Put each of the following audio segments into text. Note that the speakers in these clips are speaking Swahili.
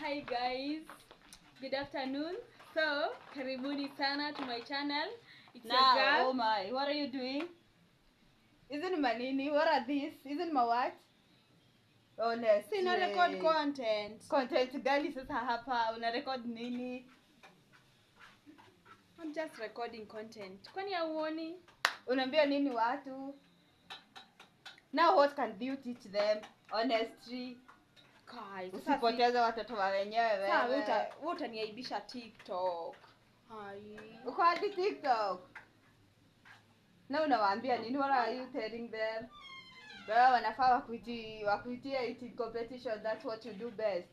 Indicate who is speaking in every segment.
Speaker 1: Hi guys, good afternoon. So, karibuni sana to my channel. It's your
Speaker 2: Now,
Speaker 1: girl.
Speaker 2: oh my, what are you doing? Isn't manini? What are these? Isn't my what? Honestly.
Speaker 1: Sina record content.
Speaker 2: Content gani sasa hapa? Una record nini?
Speaker 1: I'm just recording content. Kwani hauoni?
Speaker 2: Unaambia nini watu? Now what can you teach them? Honestly,
Speaker 1: Guys, sasa si-
Speaker 2: usipoteze watoto wa wenyewe
Speaker 1: sasa wewe
Speaker 2: wewe.
Speaker 1: wewe utaniaibisha TikTok. Hai.
Speaker 2: Uko hadi TikTok. Na unawaambia nini? What are you telling them? Wewe wanafaa wakuitie eating competition, that's what you do best.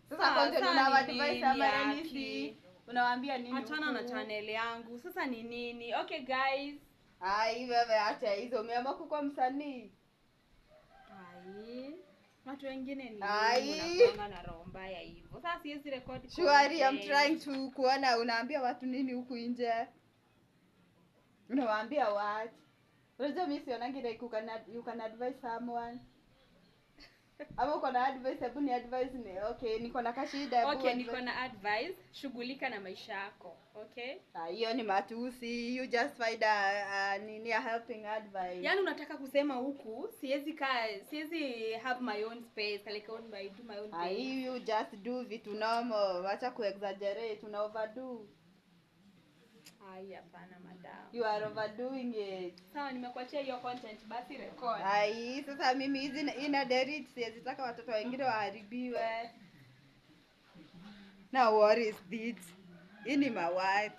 Speaker 2: Sasa content
Speaker 1: Saa ni
Speaker 2: unawaadvise
Speaker 1: nini
Speaker 2: ama
Speaker 1: yaki?
Speaker 2: nini? Unawaambia nini?
Speaker 1: Achana na
Speaker 2: huku?
Speaker 1: channel yangu. Sasa ni nini? Okay guys.
Speaker 2: Ai, wewe acha hizo, umeamua kukuwa msanii.
Speaker 1: Ai. Watu wengine ni
Speaker 2: Ai.
Speaker 1: unakuanga na roho mbaya hivyo. Sasa siwezi record
Speaker 2: Surely I'm
Speaker 1: content.
Speaker 2: trying to kuona unaambia watu nini huku nje. Unawaambia what? Unajua mimi sionangi like you can advise someone. Ama uko na advice, hebu ni advise ni okay, niko na kashida hebu
Speaker 1: Okay,
Speaker 2: advise.
Speaker 1: niko na advice, shughulika na maisha yako. Okay?
Speaker 2: Ah, hiyo ni matusi. You just find a nini, a helping advice.
Speaker 1: Yaani unataka kusema huku siwezi kaa, siwezi have my own space, like own my do my own
Speaker 2: Ah,
Speaker 1: thing.
Speaker 2: you just do vitu normal. Wacha kuexaggerate, una overdo.
Speaker 1: Ai, hapana madam.
Speaker 2: You are overdoing it.
Speaker 1: Sawa, nimekuachia hiyo content basi record.
Speaker 2: Ai, sasa mimi hizi ina delete, siwezi taka watoto wengine waharibiwe. Now what is this? Hii ni ma what?